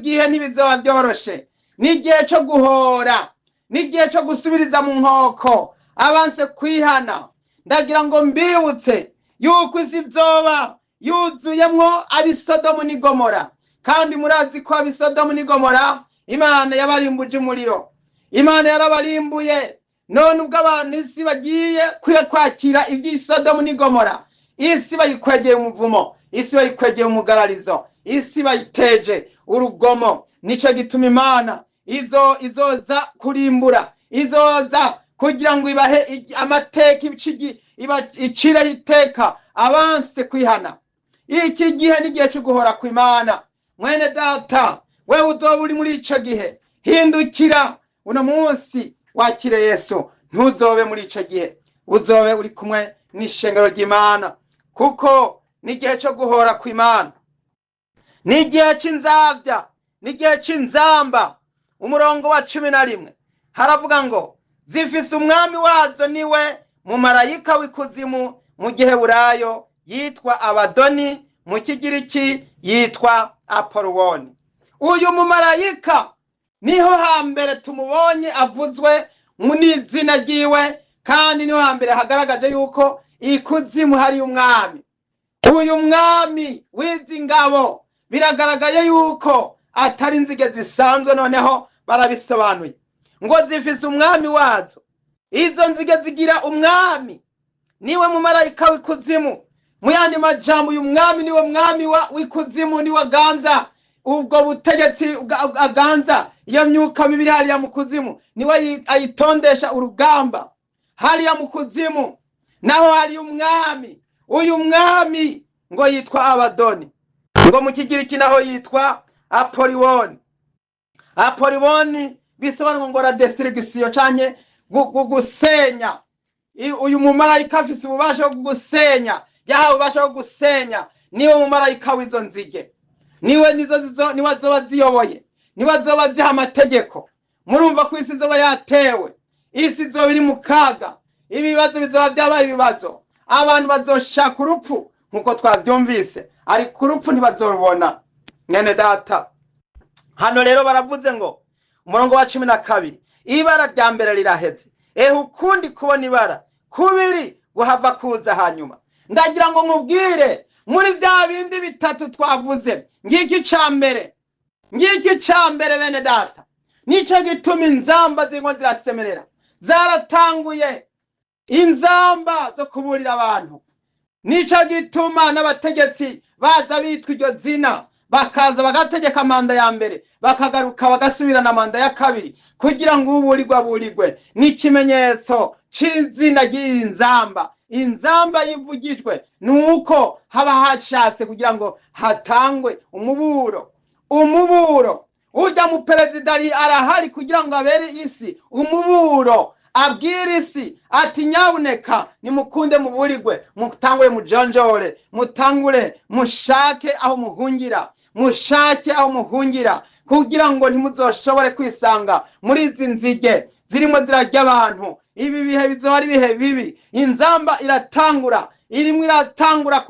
gihe ntibizoba byoroshe. Ni igihe cyo guhora, ni igihe cyo gusubiriza mu nkoko abanse kwihana. Ndagira ngo mbibutse yuko isi izoba yuzuyemwo abisodomu n'Igomora, kandi murazi ko abisodomu n'Igomora Imana yabarimbuje umuriro, Imana yarabarimbuye. None ubwo abantu isi bagiye kwakira iby'isodomu n'Igomora, isi bayikwegeye umuvumo, isi bayikwegeye umugararizo, isi bayiteje urugomo. Nico gituma Imana izoza kurimbura, izoza kugira ngo ibahe amateka, icireho iteka abanse kwihana. Iki gihe ni igihe cyo guhora kw'Imana. Mwene data, wewe uzoba uri muri ico gihe, hindukira uno munsi wakire Yesu. Ntuzobe muri ico gihe, uzobe uri kumwe n'ishengero ry'Imana, kuko ni igihe cyo guhora kw'Imana, ni igihe c'inzabya, ni igihe c'inzamba. Umurongo wa 11 haravuga ngo zifise umwami wazo, niwe mumarayika w'ikuzimu mu giheburayo yitwa Abadoni, mu kigiriki yitwa Apolloni. Uyu mumarayika niho hambere tumubonye avuzwe mu n'izina ryiwe, kandi niho hambere hagaragaje yuko ikuzimu hari umwami. Uyu mwami w'izi ngabo biragaragaye yuko atari inzige zisanzwe. Noneho barabisobanuye ngo zifise umwami wazo. Izo nzige zigira umwami, niwe mumarayika w'ikuzimu. Mu yandi majambo, uyu mwami niwe mwami w'ikuzimu, niwe aganza ubwo butegetsi, aganza iyo myuka mibi hariya mu kuzimu, niwe ayitondesha urugamba hariya mu kuzimu. Naho hari umwami. Uyu mwami ngo yitwa Abadoni, ngo mu kigiriki naho yitwa Apoliwoni. Apoliwoni bisobanurwa ngo la destruction canke gusenya. Uyu mumarayika afise ububasha bwo gusenya, yahawe ububasha bwo gusenya. Niwe mumarayika w'izo nzige, niwe nizo niwe azoba ziyoboye, niwe azoba ziha amategeko. Murumva ko isi izoba yatewe, isi izoba iri mu kaga, ibibazo bizoba byabaye ibibazo, abantu bazoshaka urupfu nkuko twavyumvise, ariko urupfu ntibazorubona. Mwene data, hano rero baravuze ngo umurongo wa 12 ibara rya mbere riraheze, ehe ukundi kubona ibara kubiri guhava kuza hanyuma. Ndagira ngo nkubwire muri bya bindi bitatu twavuze, ngiki cambere, ngiki cambere bene data, nico gituma inzamba zirimo zirasemerera. Zaratanguye inzamba zo kuburira abantu, nico gituma n'abategetsi baza bitwa iryo zina, bakaza bagategeka manda ya mbere, bakagaruka bagasubirana manda ya kabiri, kugira ngo uburirwe aburirwe. Ni ikimenyetso c'izina ry'iyi nzamba. Inzamba yivugijwe nuko haba hashatse kugira ngo hatangwe umuburo. Umuburo urya mu perezida arahari kugira ngo abere isi umuburo, abwira isi ati nyabuneka nimukunde muburirwe, mutangure mujonjore, mutangure mushake aho muhungira, mushake aho muhungira, kugira ngo ntimuzoshobore kwisanga muri izi nzige zirimo zirarya abantu. Ibi bihe bizoba ari ibihe bibi. Inzamba iratangura, irimo iratangura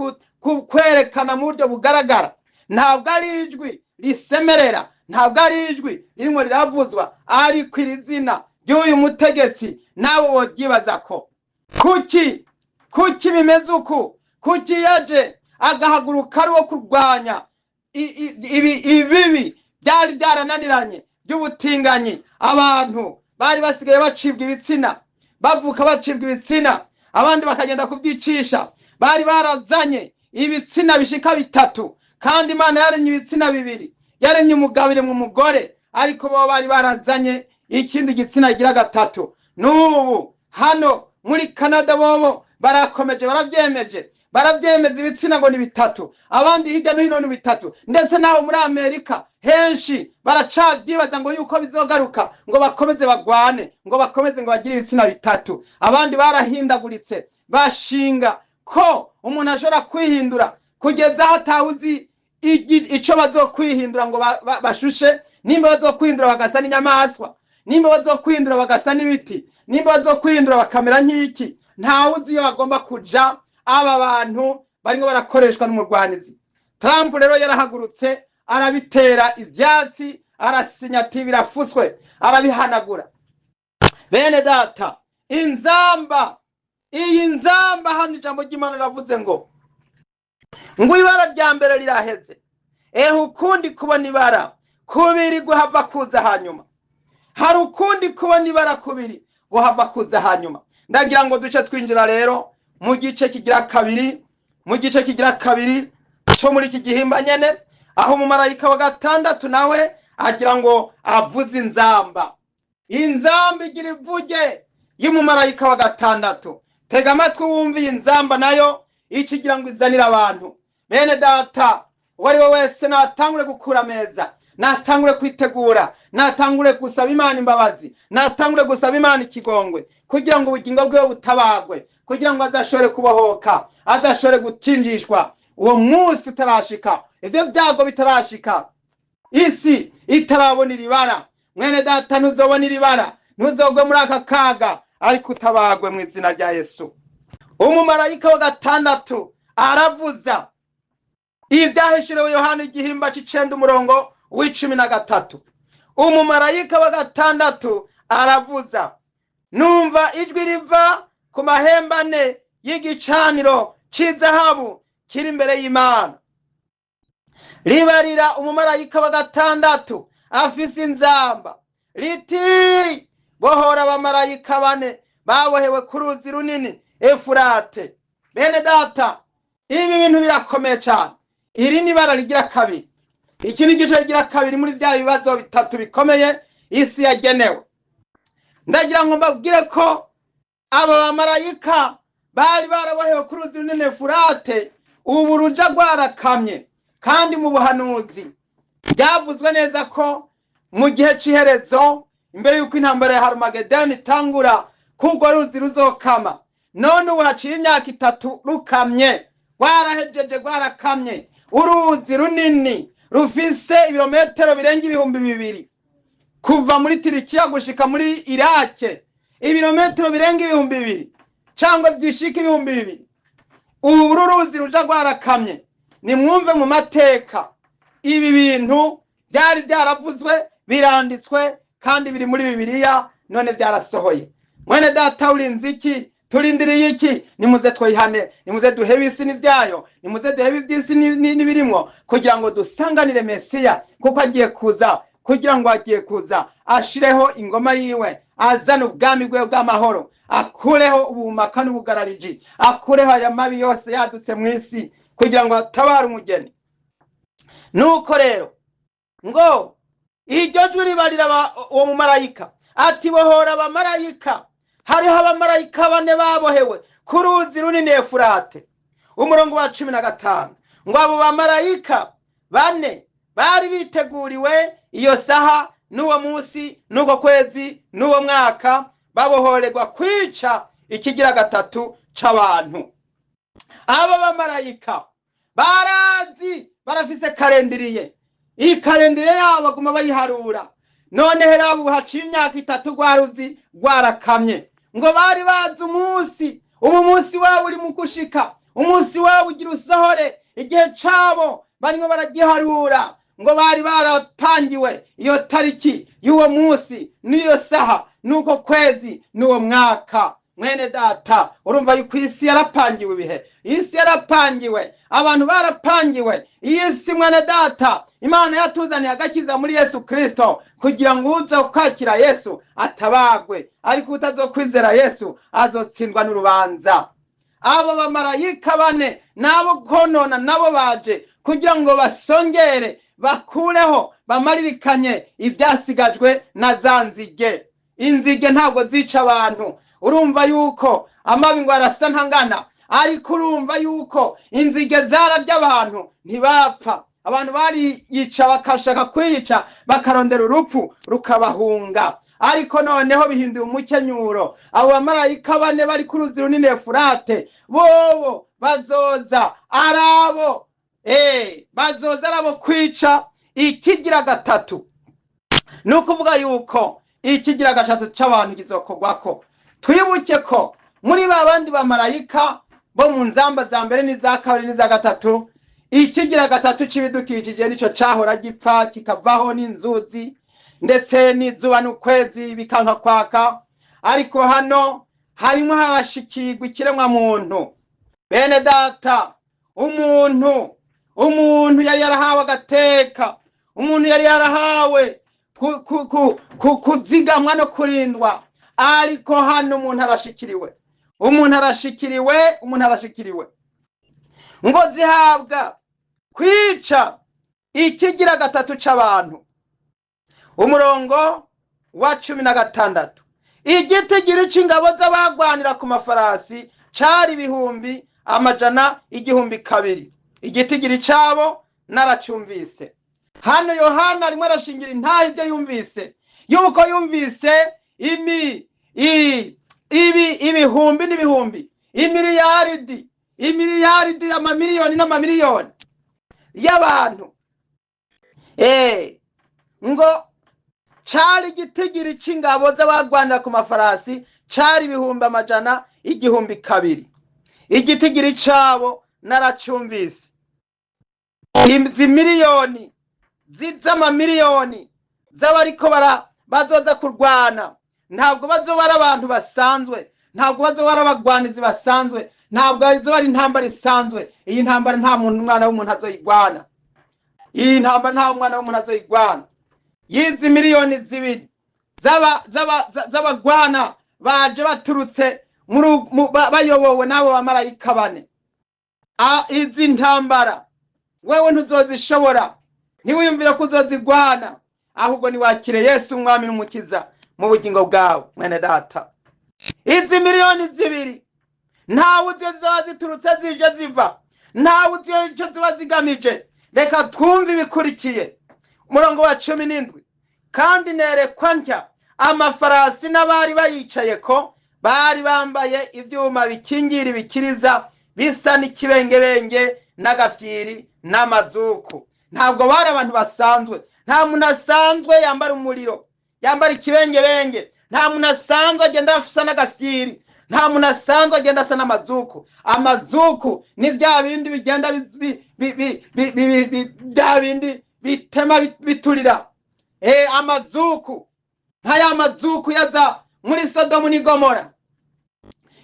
kwerekana mu buryo bugaragara. Ntabwo ari ijwi risemerera, ntabwo ari ijwi ririmo riravuzwa, ariko iri zina ry'uyu mutegetsi nawe wobyibaza ko kuki bimeze uku, kuki yaje agahaguruka ari uwo kurwanya ibibi byari byarananiranye by'ubutinganyi. Abantu bari basigaye bacibwa ibitsina, bavuka bacibwa ibitsina, abandi bakagenda kubyicisha. Bari barazanye ibitsina bishika bitatu, kandi Imana yaremye ibitsina bibiri, yaremye umugabo iremye umugore, ariko bo bari barazanye ikindi gitsina gira gatatu. N'ubu hano muri Canada bobo barakomeje, baravyemeje, baravyemeza ibitsina ngo ni bitatu, abandi hirya no hino ni bitatu, ndetse naho muri Amerika henshi baracavyibaza ngo yuko bizogaruka ngo bakomeze bagwane, ngo bakomeze ngo bagire ibitsina bitatu. Abandi barahindaguritse bashinga ko umuntu ashobora kwihindura kugeza aho atawuzi ico bazokwihindura ngo bashushe, nimba bazokwihindura bagasa n'inyamaswa, Nimba bazokwihindura bagasa n'ibiti, nimba bazokwihindura bakamera nk'iki, ntawe uzi iyo bagomba kuja. Aba bantu barimo barakoreshwa n'umurwanizi. Trump rero yarahagurutse arabitera ivyatsi, arasinya ati birafuswe, arabihanagura. Bene data, inzamba, iyi nzamba hano ijambo ry'Imana riravuze ngo ibara rya mbere riraheze, ehe ukundi kubona ibara kubiri guhava kuza hanyuma. Hari ukundi kubona ibara kubiri guhava kuza hanyuma. Ndagira ngo duce twinjira rero mu gice kigira kabiri, mu gice kigira kabiri cyo muri iki gihimba nyene, aho umumarayika wa gatandatu nawe agira ngo avuze inzamba. Inzamba igira ivuge y'umumarayika wa gatandatu. Tega amatwi wumve iyi nzamba nayo ikigira ngo izanire abantu. Bene data, uwo ari we wese natangure gukura ameza, natangure kwitegura, natangure gusaba Imana imbabazi, natangure gusaba Imana ikigongwe, kugira ngo ubugingo bwiwe butabagwe, kugira ngo azashobore kubohoka, azashobore gutinjishwa uwo munsi utarashika, ivyo byago bitarashika, isi itarabona iribara. Mwene data, ntuzobona iribara, ntuzogwe muri aka kaga, ariko utabagwe mu izina rya Yesu. Umumarayika wa gatandatu aravuza. Ivyahishuriwe Yohana igihimba c'icenda umurongo w'icumi na gatatu. Umumarayika wa gatandatu aravuza, numva ijwi riva ku mahembe ane y'igicaniro c'izahabu kiri imbere y'Imana, ribarira umumarayika wa gatandatu afise inzamba riti: bohora abamarayika bane babohewe ku ruzi runini Efurate. Bene data, ibi bintu birakomeye cyane. Iri ni ibara rigira kabiri. Iki ni igice kigira kabiri muri bya bibazo bitatu bikomeye isi yagenewe. Ndagira ngo mbabwire ko aba bamarayika bari barabohewe ku ruzi runini Efurate, ubu ruja rwarakamye. Kandi mu buhanuzi byavuzwe neza ko mu gihe c'iherezo, imbere y'uko intambara ya Harumagedoni itangura, kurwo ruzi ruzokama. None ubu haciye imyaka 3 rukamye, rwarahejeje, rwarakamye. Uruzi runini rufise ibirometero birenga 2000 kuva muri Turikiya gushika muri Irake, ibirometero birenga 2000 cyangwa byishika 2000. Ubu ruzi ruja rwarakamye. Nimwumve mu mateka, ibi bintu byari byaravuzwe, biranditswe, kandi biri muri Bibiliya, none byarasohoye. Mwene data, urinze iki? Turindiriye iki? Nimuze twihane, nimuze duhebe isi n'ibyayo, nimuze duhebe iby'isi n'ibirimwo, kugira ngo dusanganire Mesiya, kuko agiye kuza, kugira ngo agiye kuza ashireho ingoma yiwe, azane ubwami bwe bw'amahoro, akureho ubumaka n'ubugarariji, akureho aya mabi yose yadutse mu isi, kugira ngo atabare umugeni. Nuko rero ngo iryo jwi ribarira uwo mumarayika ati: bohora abamarayika. Hariho abamarayika bane babohewe ku ruzi runini Efurate. Umurongo wa 15 ngo abo bamarayika bane bari biteguriwe iyo saha n'uwo munsi n'uko kwezi n'uwo mwaka, babohorerwa kwica ikigira gatatu c'abantu. Aba bamarayika barazi, barafise kalendiriye. Iyi kalendiriye yabo baguma bayiharura. None rero ubu haciye imyaka 3 rwaruzi rwarakamye. Ngo bari bazi umunsi, ubu munsi wabo uri mu gushika, umunsi wabo ugira usohore, igihe cabo barimo baragiharura. Ngo bari barapangiwe iyo tariki y'uwo munsi n'iyo saha n'uko kwezi n'uwo mwaka. Mwene data, urumva yuko isi yarapangiwe ibihe, isi yarapangiwe, abantu barapangiwe. Iyi si, mwene data, Imana yatuzaniye agakiza muri Yesu Kristo, kugira ngo uze kwakira Yesu atabagwe, ariko utazokwizera Yesu azotsindwa n'urubanza. Abo bamarayika bane nabo konona nabo baje kugira ngo basongere, bakureho, bamaririkanye ibyasigajwe na za nzige. Inzige ntabwo zica abantu. Urumva yuko amabi ngo arasa ntangana, ariko urumva yuko inzige zararya abantu ntibapfa. Abantu bariyica bakashaka kwiyica, bakarondera urupfu rukabahunga. Ariko noneho bihinduye umukenyuro. Abo bamarayika bane bari ku ruzi runini Efurate, bobo bazoza arabo, bazoza arabo kwica ikigira gatatu. Ni ukuvuga yuko Ikigira gatatu c'abantu kizokorwako. Twibuke ko muri ba bandi bamarayika bo mu nzamba za mbere n'iza kabiri n'iza gatatu, ikigira gatatu c'ibidukikije nico cahora gipfa kikavaho, n'inzuzi ndetse n'izuba n'ukwezi bikanka kwaka. Ariko hano harimo harashikirwa ikiremwa muntu. Bene data, umuntu yari yarahawe agateka, umuntu yari yarahawe kuzigamwa no kurindwa, ariko hano umuntu arashikiriwe, umuntu arashikiriwe, umuntu arashikiriwe. Ngo zihabwa kwica ikigira gatatu c'abantu. Umurongo wa 16, igitigiri c'ingabo z'abagwanira ku mafarasi cari 202,000. Igitigiri cabo naracumvise. Hano Yohana arimo arashingira intahe ibyo yumvise, yuko yumvise imi i ibi ibihumbi n'ibihumbi, imiliyaridi, imiliyaridi, amamiliyoni n'amamiliyoni y'abantu. Ngo cari igitigiri c'ingabo z'abagwanira ku mafarasi cari 202,000. Igitigiri cabo naracumvise. Izi miliyoni z'amamiliyoni z'abariko bazoza kurwana, ntabwo bazoba ari abantu basanzwe, ntabwo bazoba ari abagwanizi basanzwe, ntabwo bazoba ari intambara isanzwe. Iyi ntambara nta muntu umwana w'umuntu azoyigwana, iyi ntambara nta mwana w'umuntu azoyigwana. Yizi 2 miliyoni z'abagwana baje baturutse bayobowe n'abo bamarayika bane. Izi ntambara wewe ntuzozishobora, ntiwiyumvire ko uzozigwana, ahubwo niwakire Yesu umwami n'umukiza mu bugingo bwawe. Mwene data, izi 2 miliyoni ntawe uzi iyo ziba ziturutse, zije ziva, ntawe uzi icyo ziba zigamije. Reka twumve ibikurikiye. Umurongo wa 17, kandi nerekwa ntya amafarasi n'abari bayicaye ko bari bambaye ivyuma bikingira ibikiriza bisa n'ikibengebenge n'agafyiri n'amazuku. Ntabwo bari abantu basanzwe. Nta muntu asanzwe yambara umuriro, yambara ikibengebenge. Nta muntu asanzwe agenda asa n'agafyiri. Nta muntu asanzwe agenda asa n'amazuku. Amazuku ni bya bindi bigenda bya bindi bitema biturira. Amazuku nka ya mazuku yaza muri Sodomu n'i Gomora.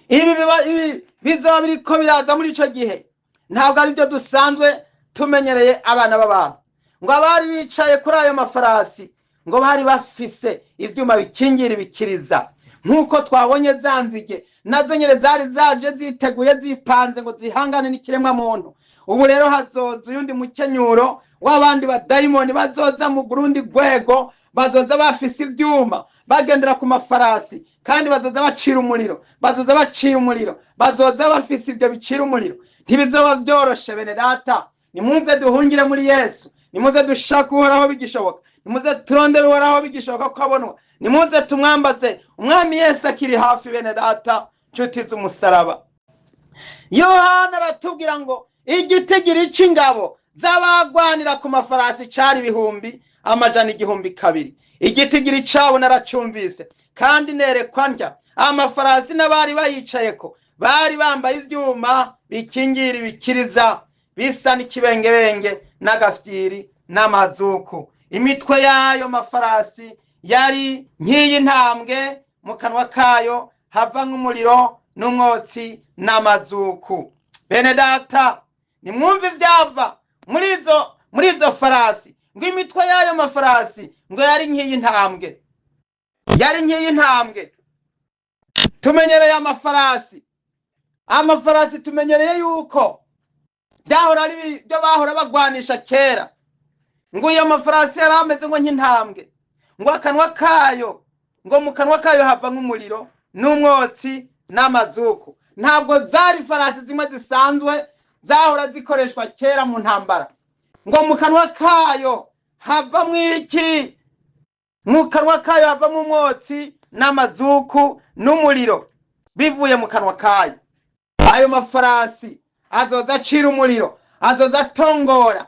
Ibi ibi bizoba biriko biraza muri ico gihe ntabwo ari byo dusanzwe tumenyereye abana b'abantu. Ngo abari bicaye kuri ayo mafarasi ngo bari bafise ivyuma bikingira ibikiriza, nk'uko twabonye za nzige nazo nyene zari zaje ziteguye, zipanze ngo zihangane n'ikiremwa muntu. Ubu rero hazoza uyundi mukenyuro w'abandi badayimoni bazoza mu rundi rwego, bazoza bafise ivyuma, bagendera ku mafarasi, kandi bazoza bacira umuriro, bazoza bacira umuriro, bazoza bafise ivyo bicira umuriro. Ntibizoba vyoroshe. Bene data, nimuze duhungire muri Yesu, nimuze dushake Uhoraho bigishoboka, nimuze turondere Uhoraho bigishoboka ko abonwa, nimuze tumwambaze umwami Yesu akiri hafi. Bene data, nshuti z'umusaraba, Yohana aratubwira ngo igitigiri c'ingabo z'abagwanira ku mafarasi cari 202,000. Igitigiri cabo naracumvise. Kandi nerekwa ntya amafarasi n'abari bayicayeko bari bambaye ivyuma bikingira ibikiriza bisa n'ikibengebenge n'agafyiri n'amazuku. Imitwe y'ayo mafarasi yari nk'iy'intambwe, mu kanwa kayo hava nk'umuriro n'umwotsi n'amazuku. Bene data, nimwumve ivyava muri izo farasi. Ngo imitwe y'ayo mafarasi ngo yari nk'iy'intambwe, yari nk'iy'intambwe. Tumenyereye amafarasi, amafarasi tumenyereye yuko byahora ari byo bahora bagwanisha kera. Ngo iyo mafarasi yari ameze ngo nk'intambwe, ngo akanwa kayo, ngo mu kanwa kayo hava nk'umuriro n'umwotsi n'amazuku. Ntabwo zari farasi zimwe zisanzwe zahora zikoreshwa kera mu ntambara. Ngo mu kanwa kayo havamwo iki? Mu kanwa kayo havamwo umwotsi n'amazuku n'umuriro bivuye mu kanwa kayo. Ayo mafarasi azoza acira umuriro, azoza atongora.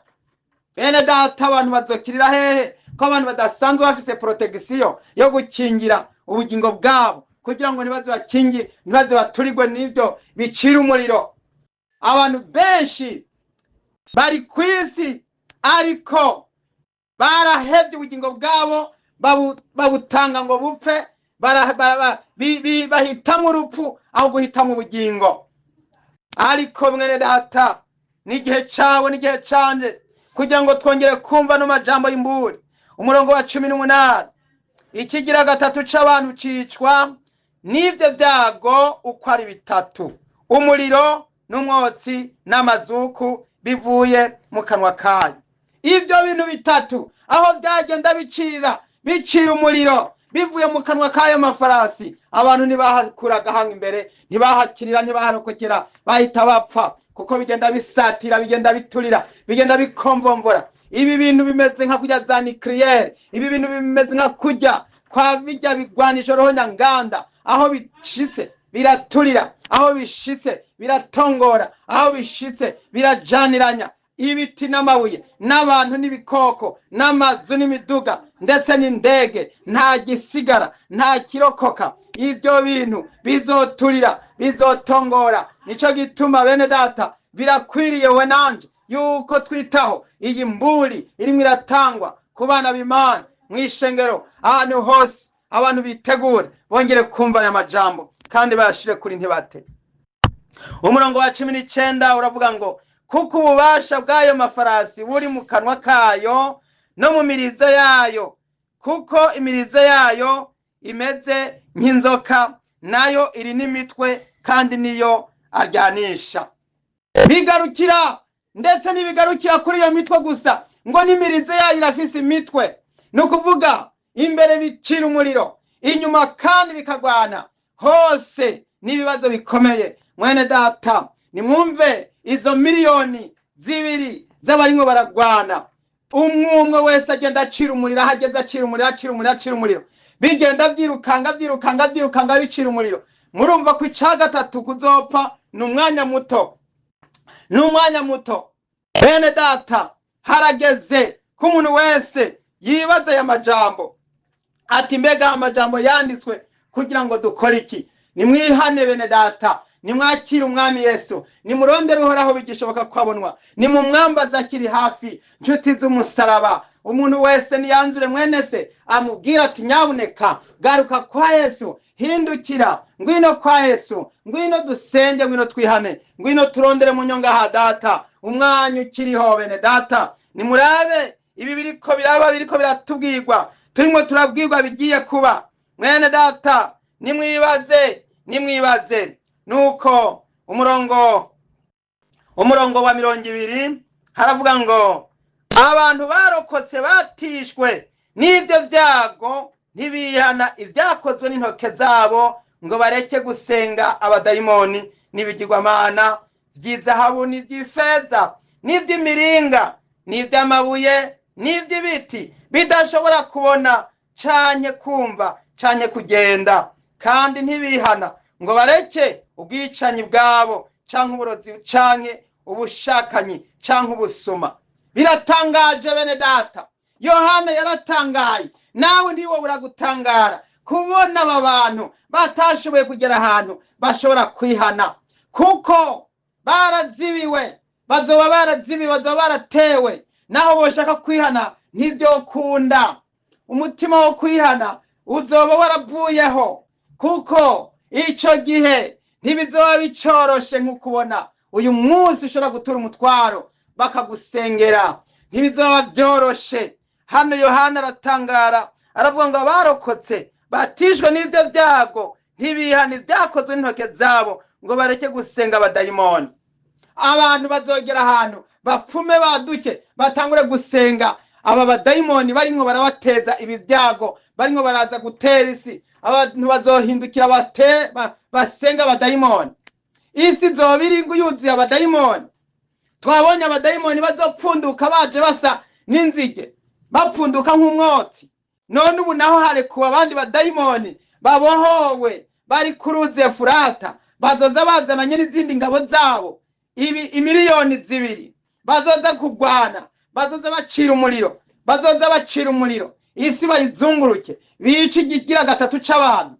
Bene data, abantu bazokirira hehe? ko abantu badasanzwe bafise protection yo gukingira ubugingo bwabo kugira ngo ntibaze bakingi, ntibaze baturigwe n'ibyo bicira umuriro. Abantu benshi bari ku isi ariko barahevye ubugingo bwabo, babutanga ngo bupfe, bahitamwo urupfu aho guhitamwo ubugingo. Ariko mwene data, n'igihe cawe n'igihe canje kugira ngo twongere kumva no majambo y'imburi. Umurongo wa 18, ikigira gatatu c'abantu cicwa n'ivyo vyago uko ari bitatu: umuriro n'umwotsi n'amazuku bivuye mu kanwa kayo. Ivyo bintu bitatu aho vyagenda bicira umuriro bivuye mu kanwa kayo mafarasi, abantu ntibahakuraga hanga imbere, ntibahakirira, ntibaharokokera, bahita bapfa, kuko bigenda bisatira, bigenda biturira, bigenda bikomvomvora. Ibi bintu bimeze nka kurya za nucleaire, ibi bintu bimeze nka kurya kwa bijya bigwanisho roho nyanganda. Aho bishitse biraturira, aho bishitse biratongora, aho bishitse birajaniranya ibiti n'amabuye n'abantu n'ibikoko n'amazu n'imiduga ndetse n'indege. Nta gisigara, nta kirokoka. Ibyo bintu bizoturira, bizotongora. Nico gituma bene data birakwiriye we nanje yuko twitaho iyi mburi irimwo iratangwa ku bana b'Imana mw'ishengero, ahantu hose abantu bitegure bongere kumva aya majambo kandi bayashire kuri ntibate. Umurongo wa 19 uravuga ngo kuko ububasha bw'ayo mafarasi buri mu kanwa kayo no mu mirizo yayo, kuko imirizo yayo imeze nk'inzoka, nayo iri n'imitwe kandi niyo aryanisha. Bigarukira ndetse ntibigarukira kuri iyo mitwe gusa, ngo n'imirizo yayo irafise imitwe. Ni ukuvuga imbere bicira umuriro, inyuma kandi bikagwana hose. N'ibibazo bikomeye mwene data, nimwumve izo miliyoni zibiri z'abarimwo baragwana. Umwe wese agenda acira umuriro, aho ageze acira umuriro, acira umuriro, acira umuriro, bigenda byirukanga, byirukanga, byirukanga, bicira umuriro. Murumva ko ica gatatu kuzopfa ni umwanya muto, ni umwanya muto. Bene data, harageze ko umuntu wese yibaza aya majambo ati mbega amajambo yanditswe kugira ngo dukore iki? Nimwihane bene data, nimwakire umwami Yesu, nimurondere Uhoraho bigishoboka kwabonwa, nimumwambaze akiri hafi. Nshuti z'umusaraba, umuntu wese niyanzure mwene se amubwira ati nyabuneka garuka kwa Yesu, hindukira, ngwino kwa Yesu, ngwino dusenge, ngwino twihane, ngwino turondere mu nyonga ha data. Umwanya ukiriho bene data, nimurabe ibi biriko biraba, biriko biratubwirwa, turimo turabwirwa bigiye kuba. Mwene data, nimwibaze, nimwibaze. Nuko umurongo wa 20 haravuga ngo abantu barokotse batishwe n'ibyo byago ntibihana ibyakozwe n'intoke zabo ngo bareke gusenga abadayimoni n'ibigirwamana by'izahabu n'iby'ifeza n'iby'imiringa n'iby'amabuye n'iby'ibiti bidashobora kubona canke kumva canke kugenda, kandi ntibihana ngo bareke ubwicanyi bwabo canke uburozi canke ubushakanyi canke ubusuma. Biratangaje bene data, Yohana yaratangaye, nawe ntiwo uragutangara kubona aba bantu batashoboye kugera ahantu bashobora kwihana, kuko barazibiwe, bazoba barazibiwe, bazoba baratewe. Naho boshaka kwihana ntivyokunda, umutima wo kwihana uzoba waravuyeho, kuko ico gihe ntibizoba bicoroshe nk'ukubona uyu munsi ushobora gutura umutwaro bakagusengera, ntibizoba byoroshe. Hano Yohana aratangara aravuga ngo abarokotse batishwe n'ivyo byago ntibihana ibyakozwe n'intoke zabo ngo bareke gusenga abadayimoni. Abantu bazogera ahantu bapfume baduke batangure gusenga aba badayimoni barimwo barabateza ibi byago, barimwo baraza gutera isi. Abantu bazohindukira basenga abadayimoni. Isi izoba iri yuzuye abadayimoni. Twabonye abadayimoni bazopfunduka baje basa n'inzige, bapfunduka nk'umwotsi. None ubu naho harekuwe abandi badayimoni babohowe bari ku ruzi Efurata, bazoza bazananye n'izindi ngabo zabo, ibi imiliyoni 2 bazoza kugwana, bazoza bacira umuriro, Bazoza bacira umuriro isi bayizunguruke, bice ikigira gatatu c'abantu.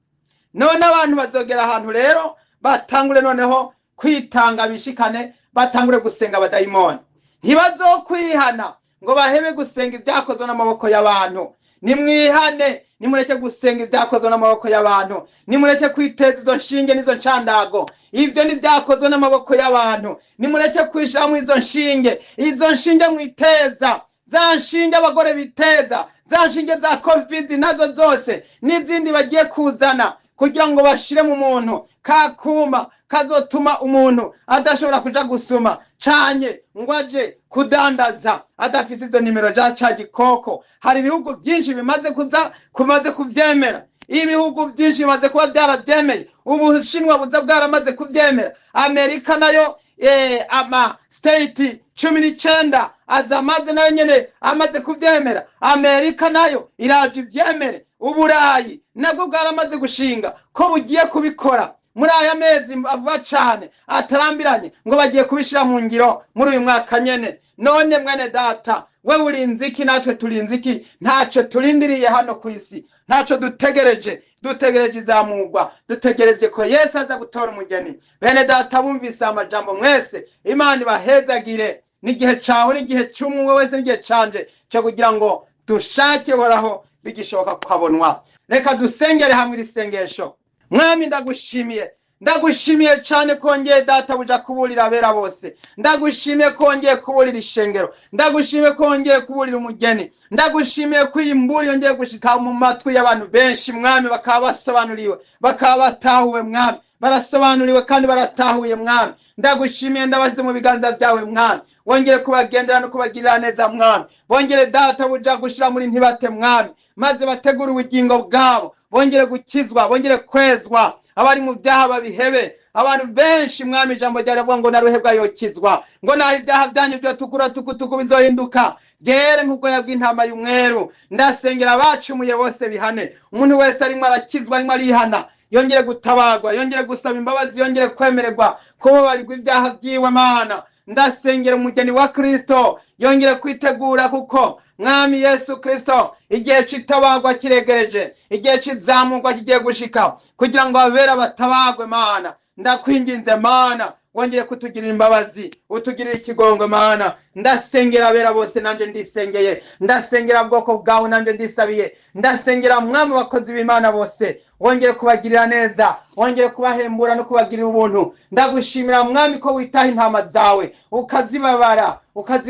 None abantu bazogera ahantu rero batangure noneho kwitanga, bishikane, batangure gusenga abadayimoni. Ntibazokwihana ngo bahebe gusenga ibyakozwe n'amaboko y'abantu. Nimwihane, nimureke gusenga ibyakozwe n'amaboko y'abantu, nimureke kwiteza izo nshinge n'izo ncandago. Ibyo ni ibyakozwe n'amaboko y'abantu. Nimureke kwishiramo izo nshinge, izo nshinge mwiteza, za nshinge abagore biteza, za nshinge za COVID nazo zose n'izindi bagiye kuzana kugira ngo bashire mu muntu ka kuma kazotuma umuntu adashobora kuja gusuma canye ngo aje kudandaza adafise izo nimero ja ca gikoko. Hari ibihugu byinshi bimaze kuza kumaze kuvyemera, ibihugu byinshi bimaze kuba byaravyemeye. Ubushinwa buza bwaramaze kuvyemera, Amerika nayo ama state 19 aza amaze nayo nyene amaze kuvyemera. Amerika nayo iraje ivyemere. Uburayi nabwo bwaramaze gushinga ko bugiye kubikora muri aya mezi ava cane atarambiranye, ngo bagiye kubishira mu ngiro muri uyu mwaka nyene. None mwene data, we urinze iki? Natwe turinze iki? Ntaco turindiriye hano ku isi, ntaco dutegereje. Dutegereje izamurwa, dutegereje ko Yesu aza gutora umugeni. Bene data, bumvise amajambo mwese, Imana ibahezagire. N'igihe cawe, n'igihe c'umwe wese, n'igihe canje cyo kugira ngo dushake Uhoraho bigishoboka kwabonwa. Reka dusengere hamwe iri sengesho. Mwami, ndagushimiye, ndagushimiye cyane kongeye data buja kuburira abera bose. Ndagushimiye kongeye kuburira ishengero, ndagushimiye kongeye kuburira umugeni, ndagushimiye ko iyi mburi yongeye gushika mu matwi y'abantu benshi mwami, bakaba basobanuriwe, bakaba batahuwe mwami, barasobanuriwe kandi baratahuye mwami. Ndagushimiye, ndabashyize mu biganza byawe mwami, wongere kubagendera no kubagirira neza mwami. Bongere data buja gushira muri ntibate mwami, maze bategure ubugingo bwabo, bongere gukizwa, bongere kwezwa, abari mu byaha babihebe. Abantu benshi mwami, ijambo ryawe rivuga ngo naruhebwa yokizwa, ngo naho ibyaha byanyu byo tukura tukutuku bizohinduka byere nk'ubwoya bw'intama y'umweru. Ndasengera abacumuye bose bihane, umuntu wese arimo arakizwa, arimo arihana, yongere gutabagwa, yongere gusaba imbabazi, yongere kwemererwa kubabarirwa ibyaha byiwe Mana. Ndasengera umugeni wa Kristo yongere kwitegura, kuko mwami Yesu Kristo igihe c'itabagwa kiregereje, igihe c'izamurwa kigiye gushika kugira ngo abera batabagwe Mana. Ndakwinginze Mana, wongere kutugirira imbabazi, utugirire ikigongwe Mana. Ndasengera abera bose, nanje ndisengeye. Ndasengera bwoko bwawe, nanje ndisabiye. Ndasengera mwami bakozi b'Imana bose, wongere kubagirira neza, wongere kubahembura no kubagirira ubuntu. Ndagushimira mwami ko witaha intama zawe, ukazibabara,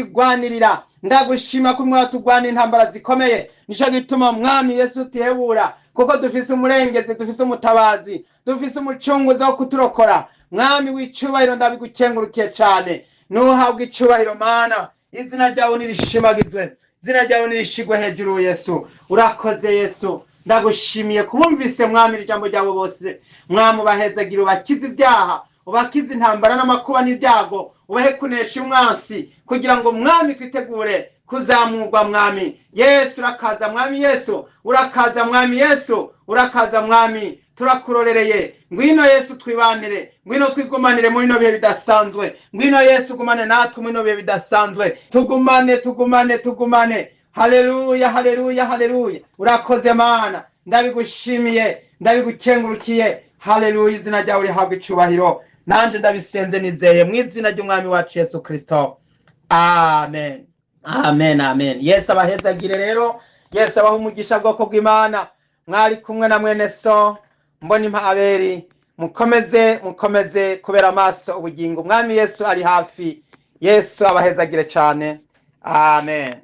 ukazigwanirira. Ndagushima ko mwatugwana intambara zikomeye. Nico gituma mwami Yesu utihebura, kuko dufise umurengezi, dufise umutabazi, dufise umucunguzi wo kuturokora. Mwami w'icubahiro, ndabigukengurukiye cane. Nuhabwe icubahiro Mana, izina ryawe nirishimagizwe, izina ryawe nirishigwe hejuru. Yesu urakoze, Yesu ndagushimiye kubumvise mwami ijambo ryabo bose. Mwami ubahezagira, ubakize ibyaha, ubakize intambara n'amakuba n'ibyago, ubahe kunesha umwansi, kugira ngo mwami twitegure kuzamurwa. Mwami Yesu urakaza, mwami Yesu urakaza, mwami Yesu urakaza, mwami turakurorereye. Ngwino Yesu twibanire, ngwino twigumanire muri bino bihe bidasanzwe. Ngwino Yesu gumane natwe muri bino bihe bidasanzwe. Tugumane, tugumane, tugumane. Haleluya, haleluya, haleluya. Urakoze Mana, ndabigushimiye, ndabigukengurukiye. Haleluya, izina ryawe rihabwa icubahiro. Nanje ndabisenze nizeye mu izina ry'umwami wacu Yesu Kristo, amen, amen, amen. Yesu abahezagire rero, Yesu abaha umugisha. Bwoko bw'Imana, mwari kumwe na mwene so Mbonimpa Aberi. Mukomeze, mukomeze kubera amaso ubugingo. Umwami Yesu ari hafi. Yesu abahezagire cyane, amen.